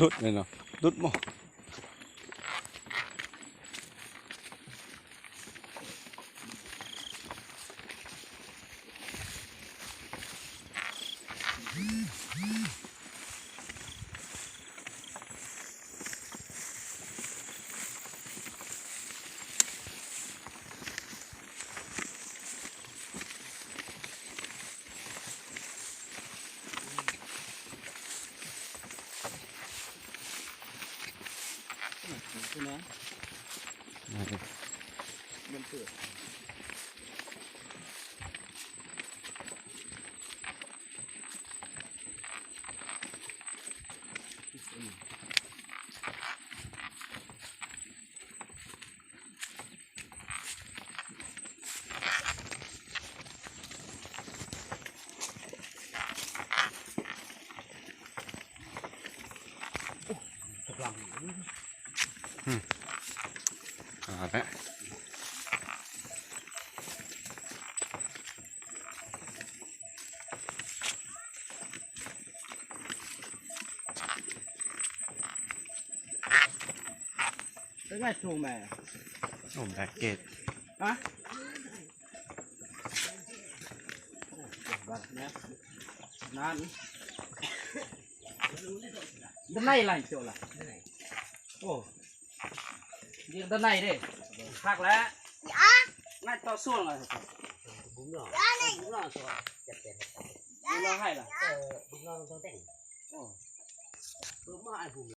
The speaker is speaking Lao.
ດຸດແມ່ນເນາະ ດຸດໝໍ. ອືມ ເອົາລະ ເປັນໄງ ສູງແມ່? ສູງແພັກເກດ ຮະ? ນັ້ນ ດ້ານໃນຫຼາຍໂຕລະ ໂອ້ ຢູ່ດ້ານໃນເດ້ ຄັກແລ້ວ ງ່າຍຕໍ່ຊ່ວງລະ ບຸມລອງ ບຸມລອງ ບຸມລອງໃຫ້ລະ ເອີ ບຸມລອງຕ້ອງແຕ່ງ ໂອ້ ເອີ ມາໃຫ້ບຸມ